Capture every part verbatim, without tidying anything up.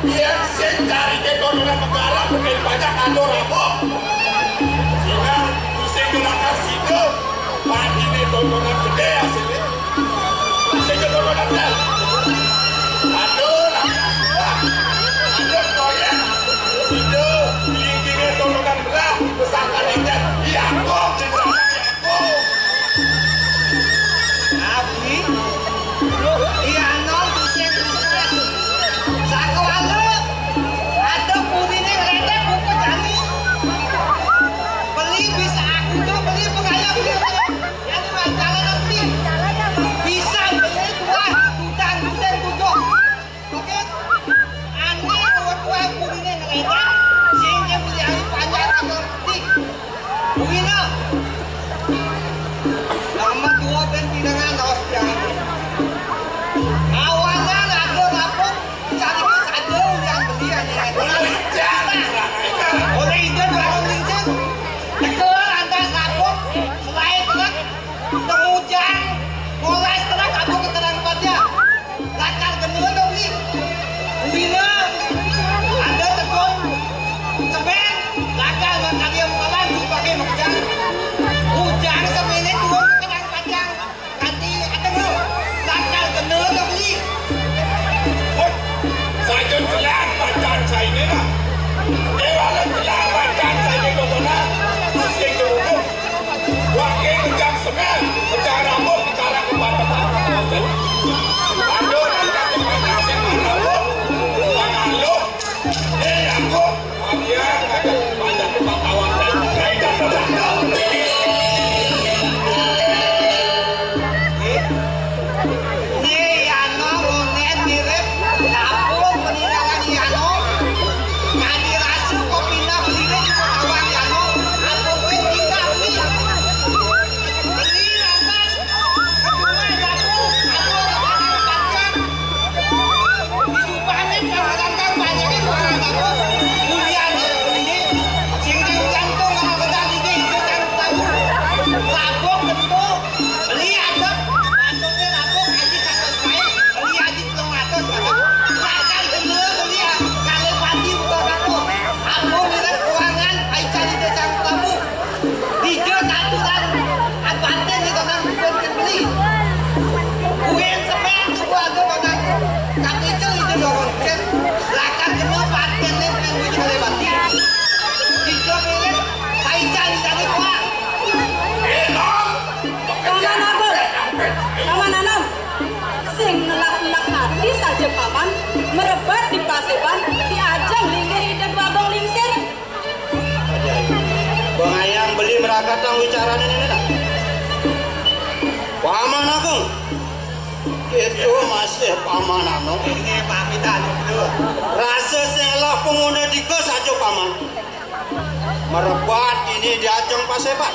Yén sing cari ké tontonan negara, mungkin banyak atur apa. Sehingga sing gunakan situ, mati nih tontonan gede hasilnya. Sing tontonan gede. Aduh, nafas gua. Aduh, proyek. Situ, tinggi-tinggi tontonan belah, besar kalinya. Iya, kok, cinta. Abdi, iya, nol, tusing, tusing. Sakeluarga, ada puriné ngredek buku jani. Beli bisa aku tuh, beli pengayam dia. Jadi, lantaran nanti bisa beli dua gudang, gudang tujuh. Oke. Ané wetuan kudiné ngelédang, sing ké beli ari panjang atau dik. Kuwina. Nomor dua ben pidangan os jani. Awanan ada lapor, cari saja yang beli ané. Oleh ide baru lincin. Tekel antas lapor, selain telat, tengujang, molas telat, aku keterangan pada. Lakar gendut dong, Bli. Kuwina, ada tekon, cemén, lakar makarya malan, dipakai makejar. Ujang seméné turun ke kenang panjang. Kanti, ada nggak? Lakar gendut dong, Bli. Hoi, saja jelas bacaan saya ini, nah. Dewa jelas bacaan saya ini, Dodona. Pusing dulu. Wakil kejang semel, kejang rambut, kejang kepala. Aduh, nanti kejang semel rambut, kejang rambut. Eh, rambut, dia ngajak banyak ketawa. Saya dah sedang tahu. Né Yano, Ronen, mirip, kapung, peninggalan Yano. Kadi rasu, kopina, beliné, kawang Yano. Kapung, kuwi pindah, beli. Beli, lantas, kedua, kapung, kapung, kapung, kapung. Disubahin, kadang-kadang, banyakin, kadang-kadang, beliné, beliné. Sing jantung, kadang-kadang, ide, ide, jantung. Kapung, bentuk. Beli aja, bantunya rampung, aji satus baé, beli aji telung atus, kata. Bakal bener, beli, ah, kalih pati buka kampung. Aku milih ruangan, ai cari desa kamu. Dija satu dan abatin di tanah bukan beli. Kuwi sampean tuku aja tanah. Tapi itu itu dorong, kan. Lakar kena paten nih, pengen duit kalih pati. Dija milih, ai cari cari kuat. Paman Agung, Paman Anom, sing ngelak-ngelak ati saja Paman, merebat di paseban, di ajeng linggih Ida Dwagung Lingsir. Bang Ayang beli meragatang wicarane ini, nah. Paman Agung, itu masih Paman Anom. Ini pamitan, Bro. Rasa sing lah pengune dika saja Paman. Merebat ini di ajeng paseban.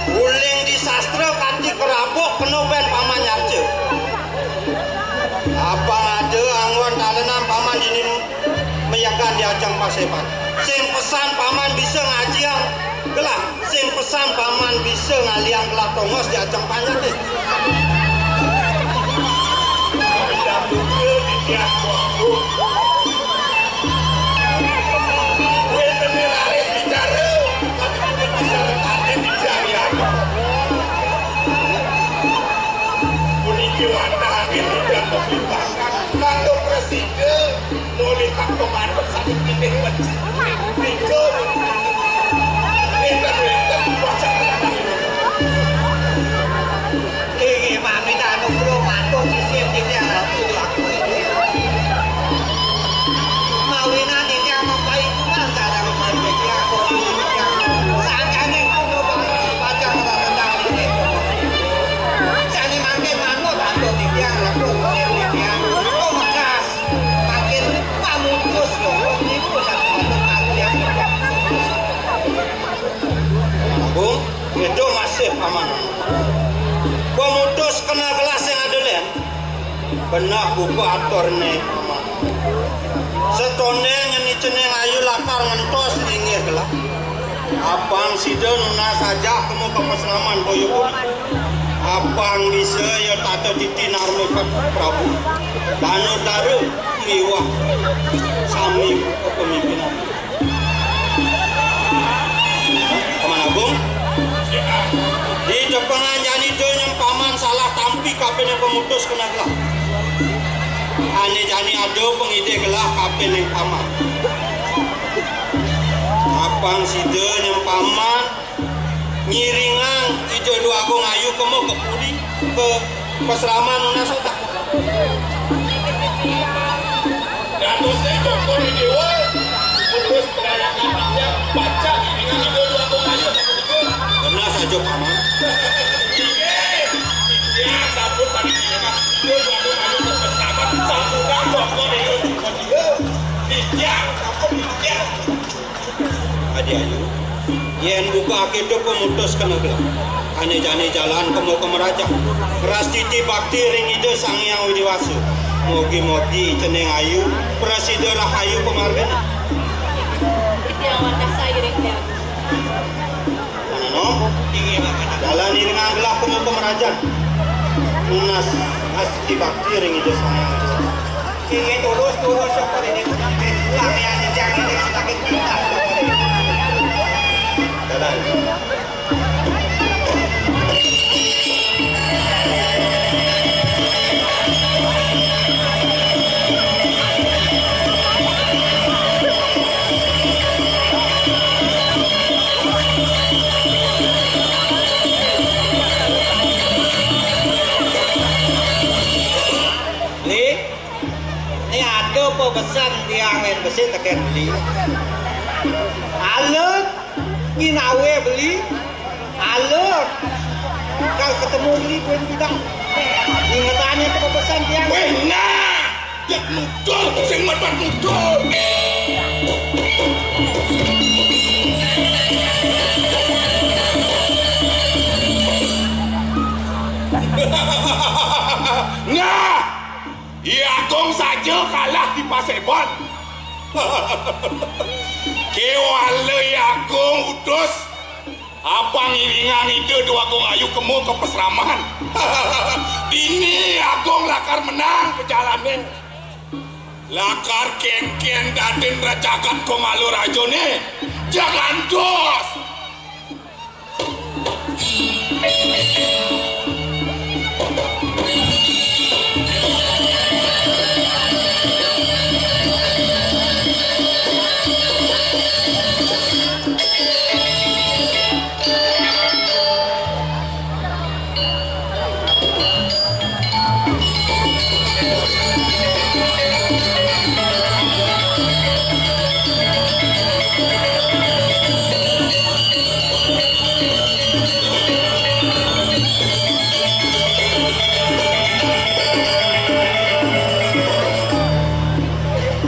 Uling di sastra kanti kerabuk kena ben Paman nyarja. Abang ada anggon talenan Paman ini meyagan di ajeng paseban. Sing pesan Paman bisa ngajiang gelah, sing pesan Paman bisa ngaliang gelah tongos di ajeng panjate. Wénten laris bicara, tapi tidak bisa letaknya di jari aku. Puniki wantah angin hujan pembimbang. Kanggo presiden, mulih kang pemanut satu pilih becik. Tiga, wénten, wénten, wacana. Inggih, pamit anugrah matur sisih titiang ratu. Mawinan titiang mapaikuman sareng titiang. Sakjaning putra pacang rarendang ini. Jani mangkin manut atur titiang ratu titiang. Tumekas mangkin pamutus kok niku sak manut titiang. Agung, itu masih Paman. Pemutus kena gelas yang ada, Len. Benah buka aturne Paman. Setone nyeni ceneng ayu lakar ngentos linggih gelah. Abang sida nunas ajak temu kepeslaman boyo. Abang bisa ya tata titi narmika Prabu. Danu daru. Iwah sami kepemimpinan. Paman Agung, di tepengan jani Ida nyang Paman salah tampi kapining pemutus kena gelah. Ané jani ada pangidih gelah kapining Paman. Apang sida nyang Paman ngiringang Ida Dwagung Ayu kema ka puri, ka pasraman nunas otak. Dadosné Cokor I Déwa, putus pelayangan rakyat, pacang ngiringang Ida Dwagung Ayu sapunika. Genah saja, Paman. Inggih, titiang sampun sami ngiringang Ida Dwagung Ayu ka pasraman, sampunang Cokor I Déwa. Titiang sampun titiang. Adi Ayu, yén buka kita pemutus kena gelah. Ané jani jalan kema ka merajan. Ngrastiti bakti ring Ida Sang Hyang Widhi Wasa. Mugi-mugi cening ayu, prasida rahayu pamarginé. Titiang wantah sairing tiang. Anak nom, jalan iringang gelah kema ka merajan. Nunas asti bakti ring Ida Sang Hyang Widhi Wasa. Inggih tulus, tulus, syukur ini. Lah, yang jangan ini semakin pindah. Dalam. Li, né ada pabesen tiang nyen besik tekén beli. Alun nginawe beli, alun kal ketemu beli buin bidang. Ingetannye tu pabesen tiang. Wéh, nah, jak nutur, sing metot nutur. Nah, I Agung saja kalah di paseban. Kéwala I Agung utus apang iringang Ida Dwagung Ayu kema ka pasraman. Dini I Agung lakar menang ka jalané. Lakar kénkén dadin rajagat Komala Rajané. Jagantos.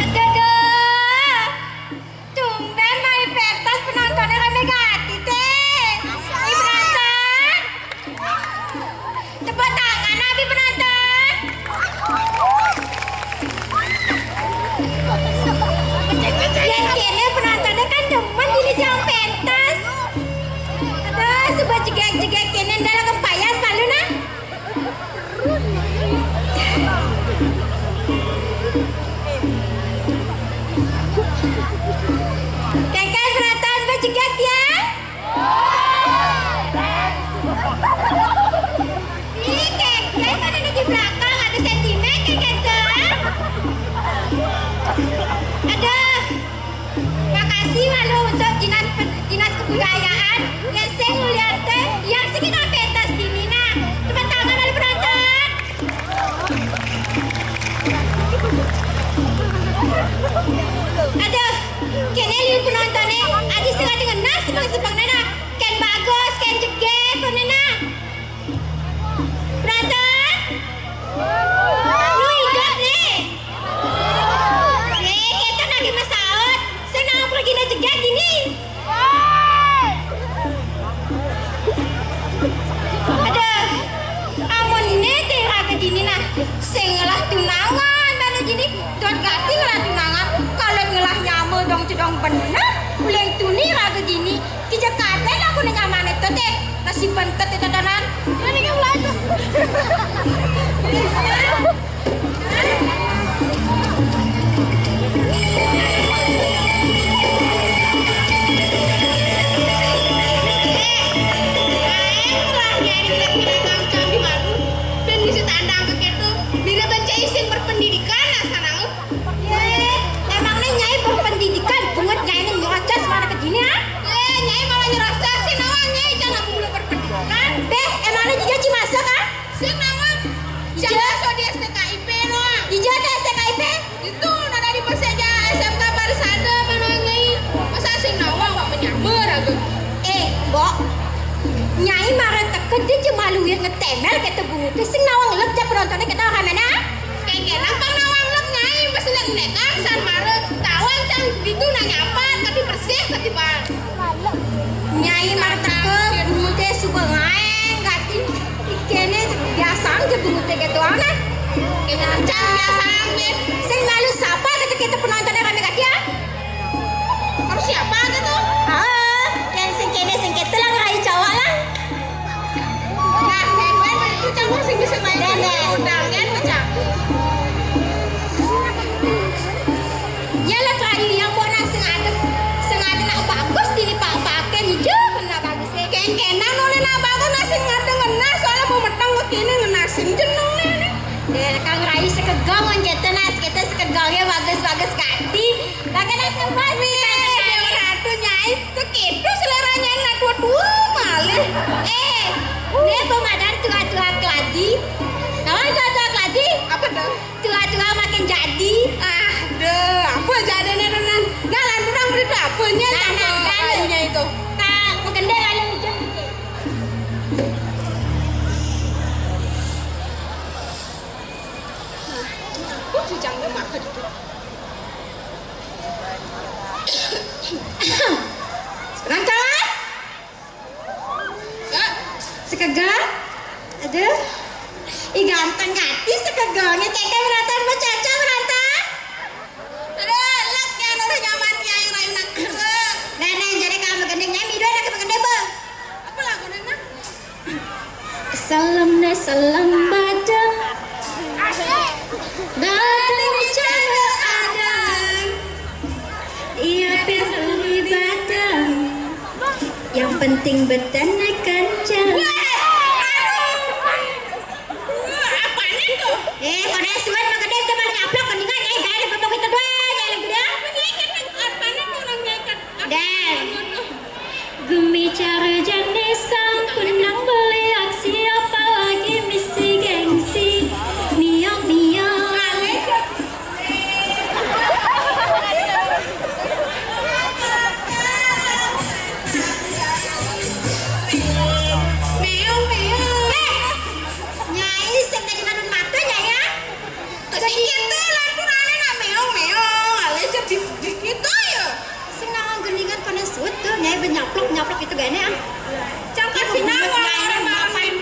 Aduh, aduh. Tumbén mai pentas penontonné ramé gati, té. Ih, penonton. Tepuk tangan, abi penonton. Yén kéné penontonné kan demen dini siang pentas. Aduh, suba jegég-jegég kéné, ndak lagi payas malu, nah. Kénkén penonton bejegég ya. Ih, kénkén pada di belakang ada sentimen, kénkén tuh. Aduh. Makasih malu untuk Dinas Pen-, Dinas Kebudayaan yang sing nguliaké, yang sing kita pentas dini, nah. Tepuk tangan malu penonton. Aduh, kéné liu penontoné, adi sing adi ngenah sepeng-sepengné, nah. Kén bagus, kén jegég, koné, nah. Penonton? Nu idup né? Né, kéto nagih masaut. Sing nang pragina jegég dini. Aduh, amun né té raga dini nah, sing ngelah tunangan bana dini, dot gati ngelah tunangan, kalet ngelah nyama dong cedong bener, uling tuni raga dini, Kija kadén aku né nyamané to, té. Nasi bentet té tatanan. Ini kan belajar. Aduh, Pendidikan, nah, sana. Yé, emangnya Nyai berpendidikan? Bungut Nyai ini nyerocos mana ke gini, ah? Yé, Nyai malah nyerocos sih, nawang Nyai jangan mulu berpendidikan. Béh, emangnya Jija ci masuk, ah? Sing nawang. Iya. Siapa so di S T K I P, nawang? Iya, di S T K I P. Itu, nada di Persija S M K Paris ada, mana Nyai? Masa sing nawang, wak menyambar aku. Eh, Mbok. Nyai marah teken dia cuma luwir ngetemel kata bungut. Sing nawang lek ja penontonnya kita orang mana? Kayak kayak nampang nawang lek Nyai, pas lihat mereka, san marah. Tawang can gitu nanya apa, tapi bersih, tapi bang. Nyai marah teken, bungut teh suka ngaeng, gati. Kene biasa aja bungut teh gitu, ah, nah. Kene can biasa aja. Sing malu siapa kata kita penontonnya rame gati, ah? Harus siapa aja tuh? Ah, yang sing kene, sing kete lah, ngerayu cowok lah. Nah, kayak gue itu cowok sing bisa main. Dah, dah. Udah, kan, pecah. Ya lah, tadi yang mau nasi ngadeg, sing ada nak bagus, dini pak pakai nih, jauh kena bagus ya. Kengkenan oleh nak bagus, nasi ngadeg ngena, soalnya mau metang ke kini ngena sing jeneng nih, nih. Ya, Kang Rai sekegang, kita nas, kita sekegang ya bagus-bagus ganti. Lah, kena sempat, Dewa Ratu Nyai, segitu seleranya anak tua-tua malih. Eh, ini pemadam tua-tua keladi. Lawan tua-tua keladi. Apa tuh? Tua-tua makin jadi. Ah, deh, apa jadinya tenan? Nah, lanturang berita apanya? Nah, nah, nah, nah. Kayunya itu. Tak, menggendang aja hujan. Nah, aku jujang makan itu. Rangkalan? Kak, sekegang? Aduh. Ih, ganteng gati sekegang. Nyetek merata, baca-baca merata. Aduh, lek ya, udah nyaman ya, yang rayu nak. Nah, nah, jadi kamu gendengnya, mido nak gendeng, Bang. Apa lagu nang? Salam ne salam badang. Badang cara adang. Iya perlu badang. Yang penting betane kencang. Wah, aduh. Wah, apanya tuh? Eh, kau dah suan mah gede, teman nyaplok, mendingan, eh, gaya ada bapak kita dua, ya, yang gede. Apa nih, kan, apanya tuh orang nyakat? Dan gumi cara jane sampun nang beli aksi, apalagi misi gengsi. Miong, miong. Meong, meong. Eh, Nyai, sing tadi manun mata, Nyai, ya? Terus ini tuh, lantur ale nak meong, meong. Ale aja bibik gitu ya. Sing nawang gendingan pada suut tuh, Nyai, benyaplok, nyaplok itu gak enak, ah. Cangkat sing nawang, orang makan.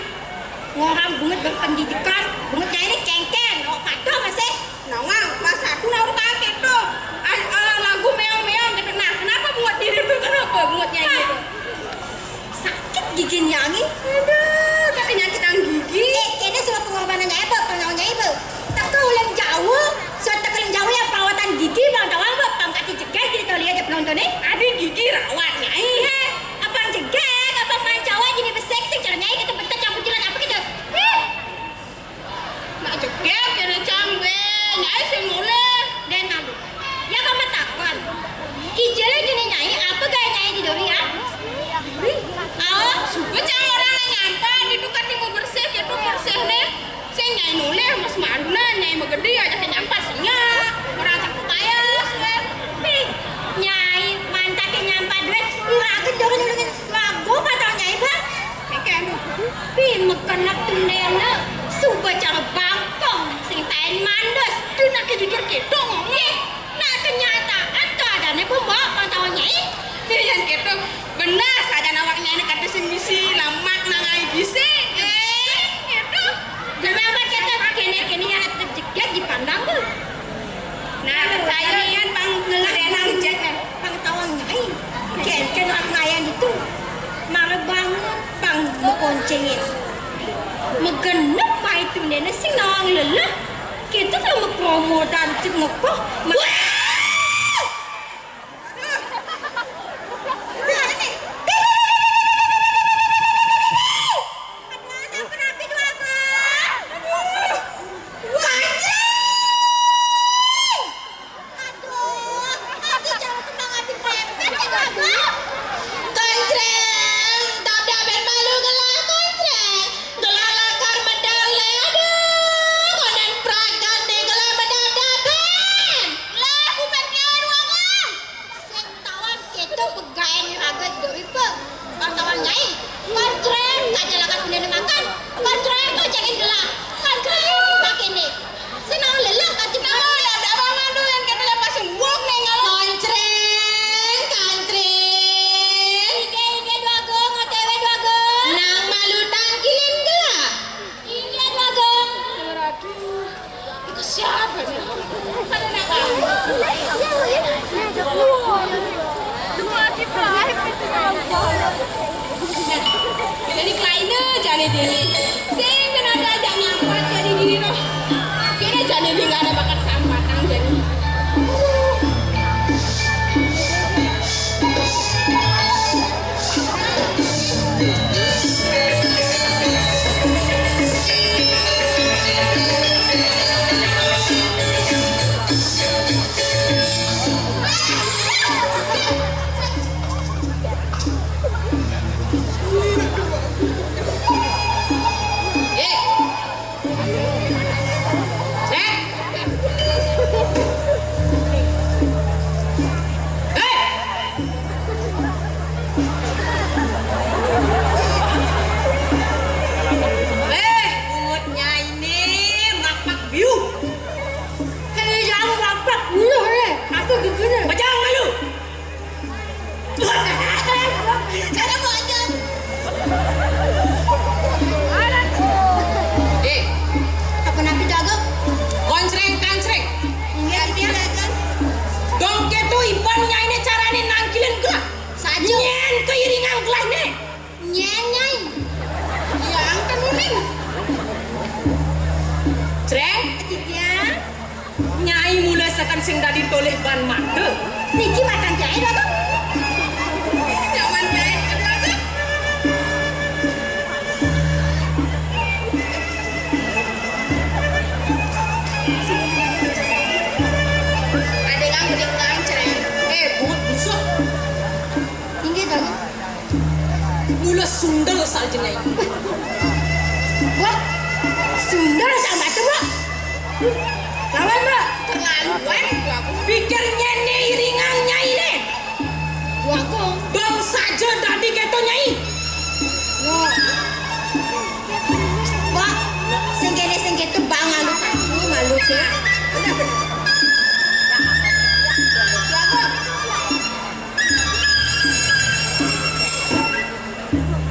Ngorang bungut berpendidikan, bungut Nyai ini kengken, oh, patuh masih. Nawang, pas aku nawang kaget tuh. Ah, eh, lagu meong-meong gitu. Nah, kenapa bungut diri tuh? Kenapa bungut Nyai gitu? Sakit gigi Nyai. Aduh, tapi nyakitang gigi. Eh, kene suruh pengorbanan Nyai, Bang, pengorbanan Nyai, Bang. Tak kau ulang jauh, suatu kalian jauh ya perawatan gigi, Bang, tawang, Bang, pangkat jeger, jadi kau lihat aja penonton, eh. Ada gigi rawat, Nyai. Eh, abang jeger, abang mancawa, jadi besek, sing cara Nyai, kita bentar campur jilat apa gitu. Eh. Nak jeger, kena cang, be. Nyai sing mulih. Den malu. Ya, kamu takon. Kijil aja nih, Nyai, apa gaya Nyai di dori, ya? Wih, awas, suka cang orang nang nyampa, itu kan mau bersih, itu bersih nih. Sing Nyai nulih, mas malu nah, Nyai megede aja ke nyampa singa. Orang cakep kaya, weh. Pi, Nyai, mantake nyampa duit, iraget dori nulungin lagu patang Nyai, Bang. Mikir, pi, mekenek tundena, suba cara bangkong, sing tain mandus, dunake jujur gitu ngomong. Nah, kenyataan keadaannya pun bawa pantauan Nyai. Iya, yang gitu. Benar saja nawaknya ini kata sing misi lamak nangai bisi. Eh, gitu. Jadi apa kata kene-kene yang terjegat dipandang tuh. Nah, percaya kan pang ngelenang jek pang tawang Nyai. Ken ken orang ngayang gitu. Mara bangun pang mekoncengin. Megenep mai tundena sing nawang lelah. Kita kalau ngepromotan cek ngepoh. Ma- Jadi kelaina jane dene. Sing kena diajak ngampat jadi diri roh. Kene jane dene nggak ada bakat sambatang jane. Eh, bungut nyaine mapak biu. Kene jauh mapak biu, eh. Aku gegene. Bajang malu. Cara bajang. Eh, apa napi jago? Koncreng kancreng. Iya, iya, kan. Dong keto iban nyaine carane nangkilin gerak. Saja. Nyen keiringan gelahne. Nyen, Nyai. Yang tenuning. Creng. Iya. Nyai mula seken sing dadi tolih ban mata. Niki matan jahit, Bapak. Nyaman jahit, Bapak. Ada yang berikan, Creng. Eh, bungut busuk. Inggih, Bapak. Mula sundel saja, Nyai. Wah, sundel sama tuh, Mbak. Lawan, Mbak. Terlaluan, Mbak. Pikir nyene iringan Nyai ne. Wah, kok. Dong saja dadi keto, Nyai. Wah. Mbak, sing kene sing keto bang malu, malu ya. Bener, bener.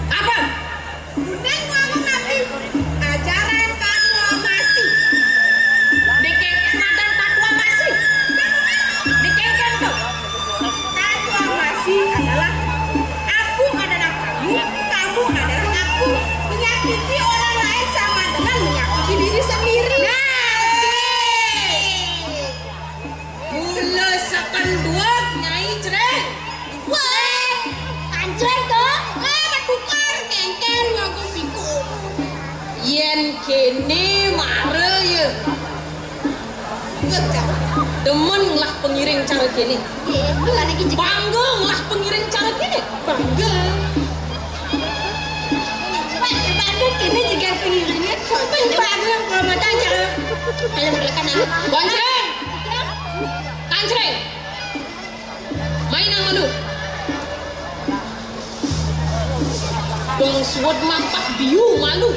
Apa? Guneng ngomong nabi ajaran proklamasi. Dikengken adan proklamasi. Dikengken tuh. Proklamasi adalah aku adalah kamu, kamu adalah aku. Menyakiti orang lain sama dengan menyakiti diri sendiri. Nah, oke. Mula seken duweg, Nyai Creng. Weh, kancreng to? Eh, tukar kengken nganggo siku. Yen kene mara ya. Demen lah pengiring cara kene. Nggih, mulane iki bangga lah pengiring cara kene. Bangga. Pak, Pak, kene juga pengiringnya. Pengiring kalau macam cara. Ayo, mereka nanya. Kancreng. Kancreng. Main nang malu. Dong suwed mampak biu malu.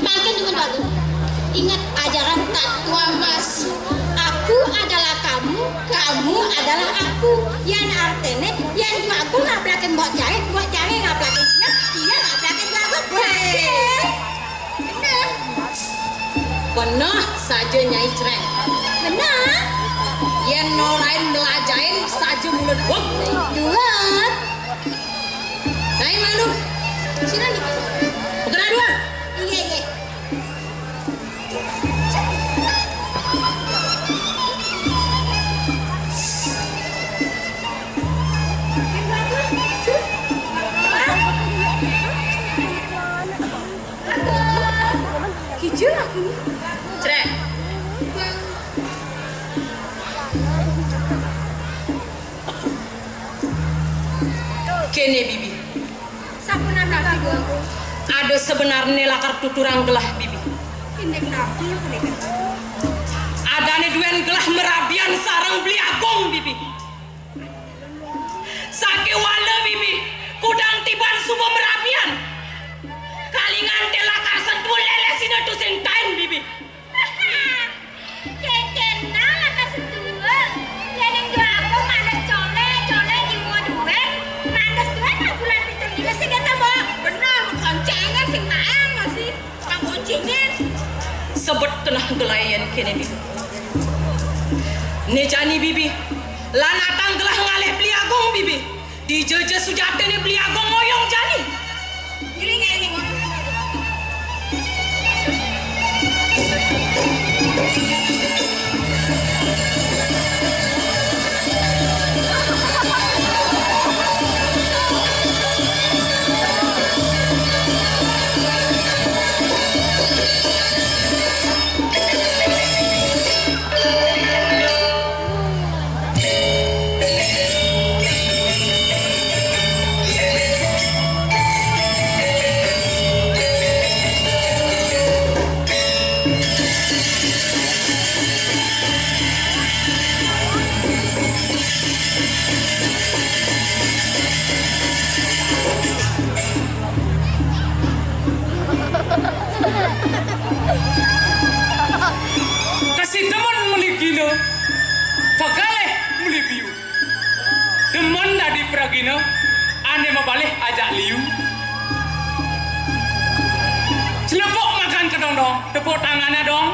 Mangkin nyuwun Bagus. Ingat ajaran proklamasi. Aku adalah kamu, kamu adalah aku. Yan artene, yan Bagus ngaplakin Mbok Jare, Mbok Jare ngaplakin dia, dia ngaplakin Bagus. Bagus. Bener. Bener saja Nyai Creng. Bener. Yen norain melajain saja mulut wong. Dua. Nyai malu. Sira niki. Pegara dua. Iya, iya. Kijil aku. Crek. Kene, Bibi. Sapunapi, Kakang? Ada sebenarne lakar tuturang gelah, Bibi. Indik napi punika? Adane duwen gelah merabian sareng Beli Agung, Bibi. Ento sing taén, Bibi. Kékéné lakar setuju. Yén Déwa Agung mandus colé, colé jiwa duén, mandus duén mah bulan pitung dina sing éta, Mbok. Bener, makancéngan sing maang masih. Kang kunciné. Sebet keneh gelayan kéné, Bibi. Né jani, Bibi. Lanatang gelah ngalih Beli Agung, Bibi. Dija ja sujatiné Beli Agung ngoyong jani. Kasidemen meli gina, kekalih meli biu. Demen dadi pragina, ané mabalih ajak liu. Celepuk makan kedondong, tepuk tangannya dong.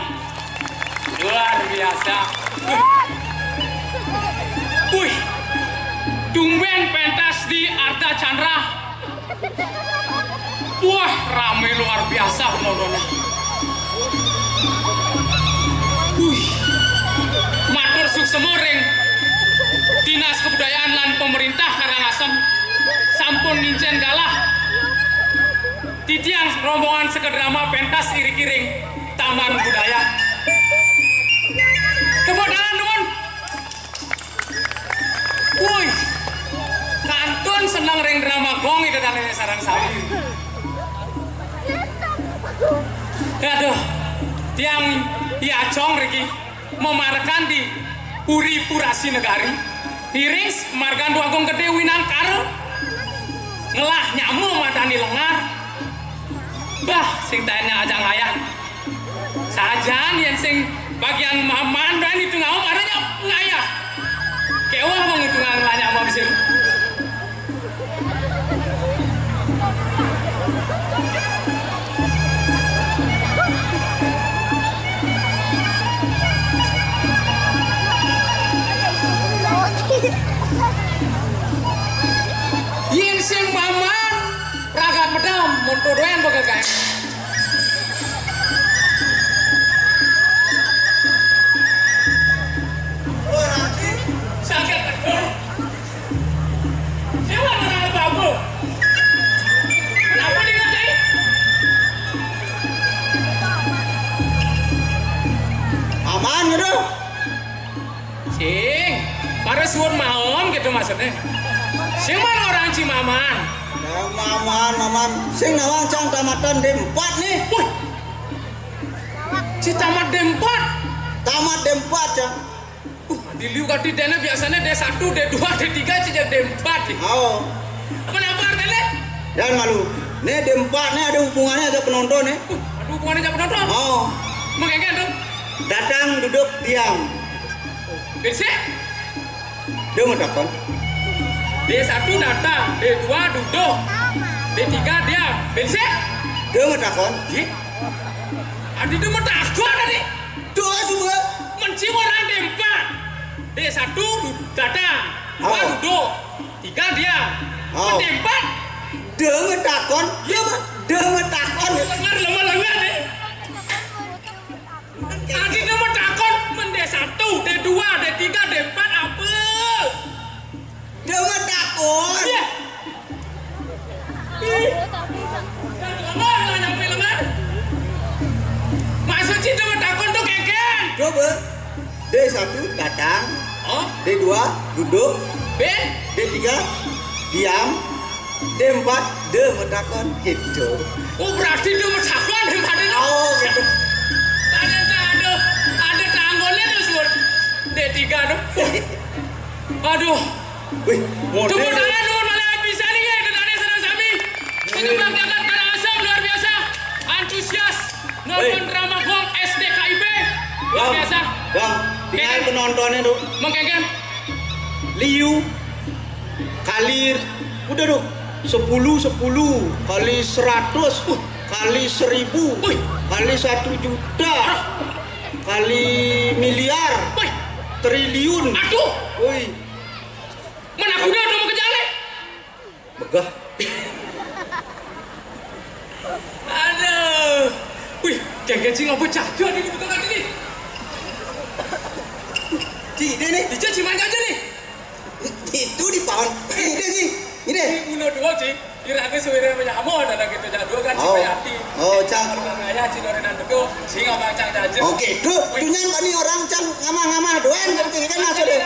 Luar biasa. Wih, tumbén pentas di Arta Chandra. Wah, ramé luar biasa penontonnya. Wih, matur suksema ring Dinas Kebudayaan lan pemerintah Karangasem sampun ngincén galah titiang rombongan sekedrama pentas iriki ring Taman Budaya. Tepuk tangan, teman. Woi, kantun seneng ring drama gong ida dané sareng sami. Aduh, tiang I Acong riki mamarekan di Puri Purasi Negari. Ngiring margan Dwagung Gedé Winangkara. Ngelah nyama madani lengar. Bah, sing taén ajak ngayah. Sajan yén sing bagian maman, ento ngawum ada nyap ngayah. Kéweh wong ento ngelah nyama bisa. Yén sing maman, ragat medam, mun tuduhan bagagai. Sakit. Siapa orang babu? Kenapa dia ngerti? Aman gitu. Sing, pada suwun mawon gitu maksudnya. Sing man orang Cimaman. Yang maman, maman. Sing nawang cang tamatan D empat nih. Wih, si tamat D empat. Tamat D empat, cang. Uh, di liu kati dene biasanya D satu, D dua, D tiga, cek D empat ya. Oh. Apa artinya? Jangan malu. Nih D empat nih ada hubungannya aja penonton nih. Uh, ada hubungannya aja penonton? Oh. Makanya tuh. Datang, duduk, diam. Bisa? Dia mau takon. D satu datang, D dua duduk, D tiga diam. Bisa? Dia mau takon. Iya. Adi dia mau takon tadi. Doa semua. Mencium orang D empat. D satu du-, datang, dua Oh. duduk, tiga diam. Oh. D empat. Dia mau takon. Iya, Pak. Dia mau takon. Lengar, lemah, lengar nih. Adi dia mau takon, men D satu, D dua, D tiga, D empat apa? Dia mau takon. Iya. Ih. Lemah, lemah, lemah, lemah. Maksud si dia mau takon tuh keken. Coba. D satu datang. Oh. D dua duduk. B? D tiga diam. D empat dia mau takon gitu. Oh, berarti dia mau takon D empat itu. Oh, gitu. Ada, ada, ada tanggulnya tuh, sebut. D tiga tuh. Aduh. Wih, model. Tepuk tangan, nuhun malih pisan nih, ya, itu tadi sareng sami. Itu Bang Jagat Karangasem luar biasa. Antusias. Hei. Nonton drama gong S D K I P. Luar Bang, biasa. Bang, tinggal penontonnya tuh. Mengkengken. Liu kali, udah tuh, sepuluh, sepuluh kali seratus, uh, kali seribu, wih, kali satu juta, kali miliar, wih, triliun. Aduh. Wih. Mana kuda udah mau ke jalan? Megah. Aduh. Wih, genggen sing apa jajan ini, betul kan ini? Ci, ide nih. Ijo, ci, mana aja nih? Itu di pohon. Ide sih. Ide. Ini ulo dua, ci. Kira-kira suwire menyamo, ada gitu, jadul kan, ci. Oh. Bayati. Oh, cang. Orang kaya, ci, orang nanti tuh, sing apa, cang, jajan. Oke, tuh, tuh nyang ini orang, cang, ngamah-ngamah doang, kan, kan, masuk deh.